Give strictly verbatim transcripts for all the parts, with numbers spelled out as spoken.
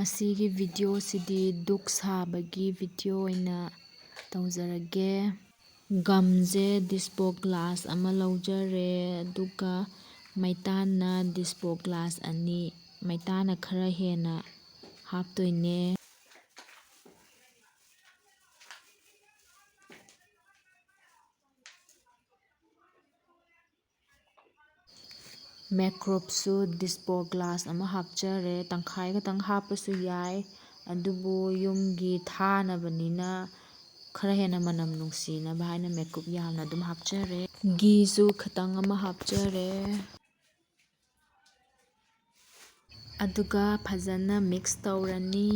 ꯉꯁꯤꯒꯤ ꯚꯤꯗꯤꯑꯣꯁꯤꯗꯤ ꯗꯨꯛ ꯁꯥꯕꯒꯤ ꯚꯤꯗꯤꯑꯣ ꯑꯣꯏꯅ ꯇꯧꯖꯔꯒꯦ꯫ ꯒꯝꯁꯦ ꯗꯤꯁꯄꯣ ꯒ꯭ꯂꯥꯁ ꯑꯃ ꯂꯧꯖꯔꯦ, ꯑꯗꯨꯒ ꯃꯩꯇꯥꯟꯅ ꯗꯤꯁꯄꯣ ꯒ꯭ꯂꯥꯁ ꯑꯅꯤ, ꯃꯩꯇꯥꯟꯅ ꯈꯔ ꯍꯦꯟꯅ ꯍꯥꯞꯇꯣꯏꯅꯦ꯫ ꯃꯦꯀ꯭ꯔꯨꯞꯁꯨ ꯗꯤꯁꯄꯣ ꯒ꯭ꯂꯥꯁ ꯑꯃ ꯍꯥꯞꯆꯔꯦ꯫ ꯇꯪꯈꯥꯏ ꯈꯛꯇꯪ ꯍꯥꯞꯄꯁꯨ ꯌꯥꯏ, ꯑꯗꯨꯕꯨ ꯌꯨꯝꯒꯤ ꯊꯥꯅꯕꯅꯤꯅ ꯈꯔ ꯍꯦꯟꯅ ꯃꯅꯝ ꯅꯨꯡꯁꯤꯅꯕ ꯍꯥꯏꯅ ꯃꯦꯀ꯭ꯔꯨꯞ ꯌꯥꯝꯅ ꯑꯗꯨꯝ ꯍꯥꯞꯆꯔꯦ꯫ ꯘꯤꯁꯨ ꯈꯤꯇꯪ ꯑꯃ ꯍꯥꯞꯆꯔꯦ꯫ ꯑꯗꯨꯒ ꯐꯖꯅ ꯃꯤꯛꯁ ꯇꯧꯔꯅꯤ꯫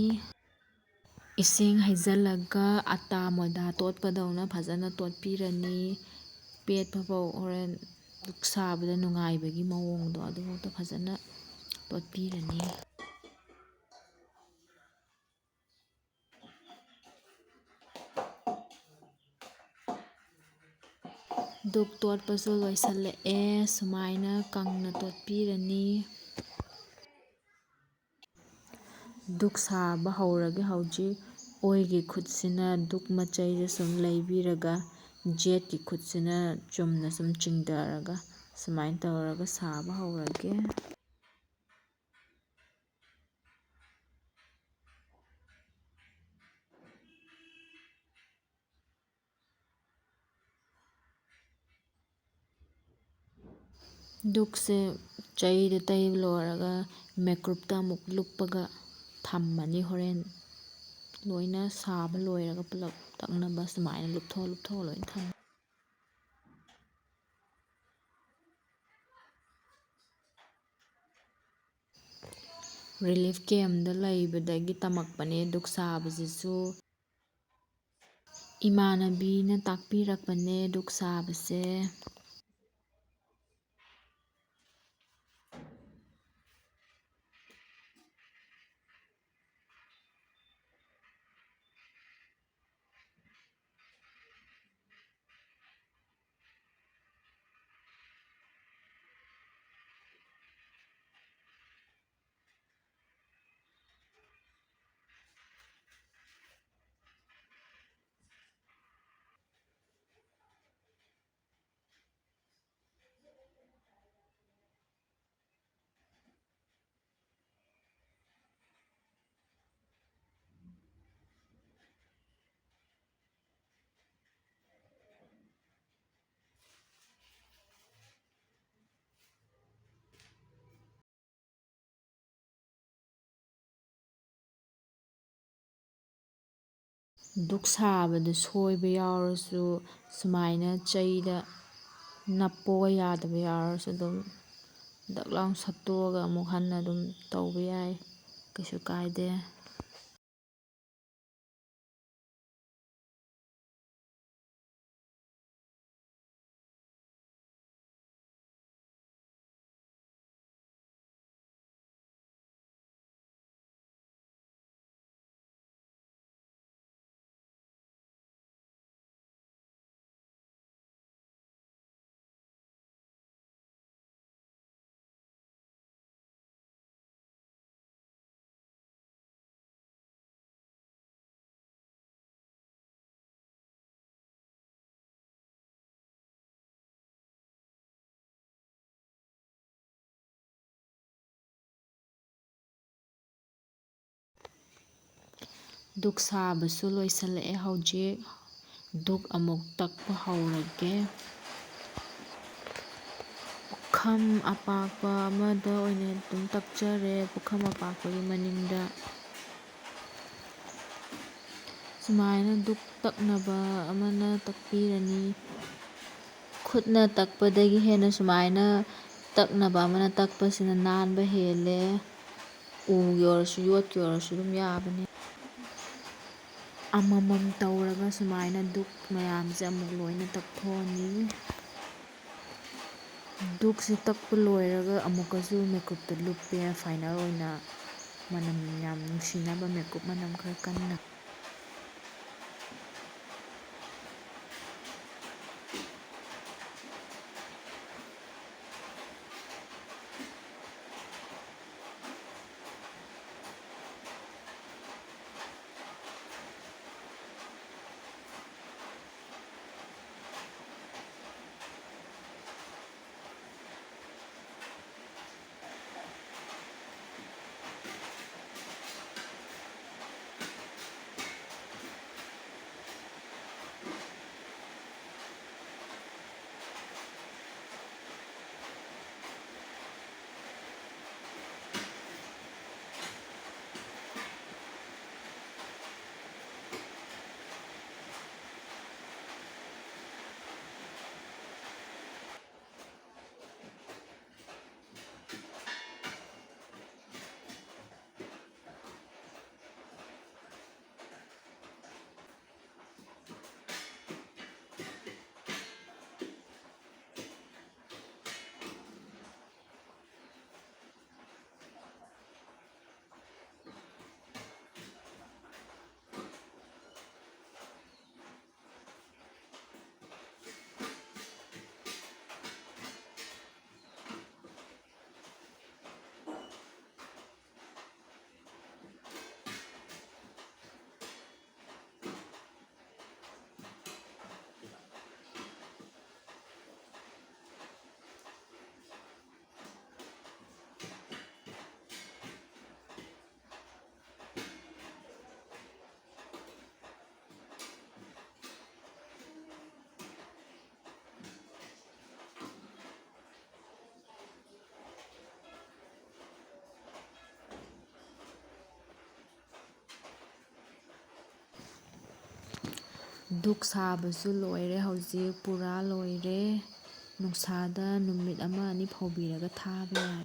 ꯏꯁꯤꯡ ꯍꯩꯖꯤꯜꯂꯒ ꯑꯇꯥ ꯃꯣꯏꯗꯥ ꯇꯣꯠꯄꯗꯧꯅ ꯐꯖꯅ ꯇꯣꯠꯄꯤꯔꯅꯤ꯫ ꯄꯦꯠꯄ ꯐꯥꯎ ꯍꯣꯔꯦꯟ ꯁꯥꯕꯗ ꯅꯨꯡꯉꯥꯏꯕꯒꯤ ꯃꯑꯣꯡꯗꯣ ꯑꯗꯨꯐꯥꯎꯗ ꯐꯖꯅ ꯇꯣꯠꯄꯤꯔꯅꯤ꯫ ꯗꯨꯛ ꯇꯣꯠꯄꯁꯨ ꯂꯣꯏꯁꯤꯜꯂꯛꯑꯦ꯫ ꯁꯨꯃꯥꯏꯅ ꯀꯪꯅ ꯇꯣꯠꯄꯤꯔꯅꯤ꯫ ꯗꯨꯛ ꯁꯥꯕ ꯍꯧꯔꯒꯦ ꯍꯧꯖꯤꯛ꯫ ꯑꯣꯏꯒꯤ ꯈꯨꯠꯁꯤꯅ ꯗꯨꯛ ꯃꯆꯩꯁꯦ ꯁꯨꯝ ꯂꯩꯕꯤꯔꯒ, ꯖꯦꯠꯀꯤ ꯈꯨꯠꯁꯤꯅ ꯆꯨꯝꯅ ꯁꯨꯝ ꯆꯤꯡꯊꯔꯒ, ꯁꯨꯃꯥꯏꯅ ꯇꯧꯔꯒ ꯁꯥꯕ ꯍꯧꯔꯒꯦ꯫ ꯗꯨꯛꯁꯦ ꯆꯩꯗ ꯇꯩꯕ ꯂꯣꯏꯔꯒ ꯃꯦꯀ꯭ꯔꯨꯞꯇ ꯑꯃꯨꯛ ꯂꯨꯞꯄꯒ ꯊꯝꯃꯅꯤ꯫ ꯍꯣꯔꯦꯟ ꯂꯣꯏꯅ ꯁꯥꯕ ꯂꯣꯏꯔꯒ ꯄꯨꯂꯞ ꯇꯛꯅꯕ ꯁꯨꯃꯥꯏꯅ ꯂꯨꯞꯊꯣꯛ ꯂꯨꯞꯊꯣꯛꯑ ꯂꯣꯏꯅ ꯊꯝꯃꯅꯤ꯫ ꯔꯤꯂꯤꯐ ꯀꯦꯝꯗ ꯂꯩꯕꯗꯒꯤ ꯇꯝꯃꯛꯄꯅꯦ ꯗꯨꯛ ꯁꯥꯕꯁꯤꯁꯨ꯫ ꯏꯃꯥꯟꯅꯕꯤꯅ ꯇꯥꯛꯄꯤꯔꯛꯄꯅꯦ ꯗꯨꯛ ꯁꯥꯕꯁꯦ꯫ ꯙꯨꯛ ꯁꯥꯕꯗ ꯁꯣꯏꯕ ꯌꯥꯎꯔꯁꯨ, ꯁꯨꯃꯥꯏꯅ ꯆꯩꯗ ꯅꯞꯄꯣꯒ ꯌꯥꯗꯕ ꯌꯥꯎꯔꯁꯨ, ꯑꯗꯨꯝ ꯗꯛ ꯂꯥꯎ ꯁꯠꯇꯣꯛꯑꯒ ꯑꯃꯨꯛ ꯍꯟꯅ ꯑꯗꯨꯝ ꯇꯧꯕ ꯌꯥꯏ, ꯀꯩꯁꯨ ꯀꯥꯏꯗꯦ꯫ ꯙꯨꯛ ꯁꯥꯕꯁꯨ ꯂꯣꯏꯁꯤꯜꯂꯛꯑꯦ꯫ ꯍꯧꯖꯤꯛ ꯙꯨꯛ ꯑꯃꯨꯛ ꯇꯛꯄ ꯍꯧꯔꯒꯦ꯫ ꯄꯨꯈꯝ ꯑꯄꯥꯛꯄ ꯑꯃꯗ ꯑꯣꯏꯅ ꯑꯗꯨꯝ ꯇꯛꯆꯔꯦ꯫ ꯄꯨꯈꯝ ꯑꯄꯥꯛꯄꯒꯤ ꯃꯅꯤꯡꯗ ꯁꯨꯃꯥꯏꯅ ꯙꯨꯛ ꯇꯛꯅꯕ ꯑꯃꯅ ꯇꯛꯄꯤꯔꯅꯤ꯫ ꯈꯨꯠꯅ ꯇꯛꯄꯗꯒꯤ ꯍꯦꯟꯅ ꯁꯨꯃꯥꯏꯅ ꯇꯛꯅꯕ ꯑꯃꯅ ꯇꯛꯄꯁꯤꯅ ꯅꯥꯟꯕ ꯍꯦꯜꯂꯦ꯫ ꯎꯒꯤ ꯑꯣꯏꯔꯁꯨ, ꯌꯣꯠꯀꯤ ꯑꯣꯏꯔꯁꯨ ꯑꯗꯨꯝ ꯌꯥꯕꯅꯦ꯫ ꯑꯃꯃꯝ ꯇꯧꯔꯒ ꯁꯨꯃꯥꯏꯅ ꯙꯨꯛ ꯃꯌꯥꯝꯁꯦ ꯑꯃꯨꯛ ꯂꯣꯏꯅ ꯇꯛꯊꯣꯛꯑꯅꯤ꯫ ꯙꯨꯛꯁꯦ ꯇꯛꯄ ꯂꯣꯏꯔꯒ ꯑꯃꯨꯛꯀꯁꯨ ꯃꯦꯀꯨꯞꯇ ꯂꯨꯞꯄꯦ꯫ ꯐꯥꯏꯅꯦꯜ ꯑꯣꯏꯅ ꯃꯅꯝ ꯌꯥꯝ ꯅꯨꯡꯁꯤꯅꯕ ꯃꯦꯀꯨꯞ ꯃꯅꯝ ꯈꯔ ꯀꯟꯅ꯫ ꯙꯨꯛ ꯁꯥꯕꯁꯨ ꯂꯣꯏꯔꯦ, ꯍꯧꯖꯤꯛ ꯄꯨꯔꯥ ꯂꯣꯏꯔꯦ꯫ ꯅꯨꯡꯁꯥꯗ ꯅꯨꯃꯤꯠ ꯑꯃ ꯑꯅꯤ ꯐꯧꯕꯤꯔꯒ ꯊꯥꯕ ꯌꯥꯔꯦ꯫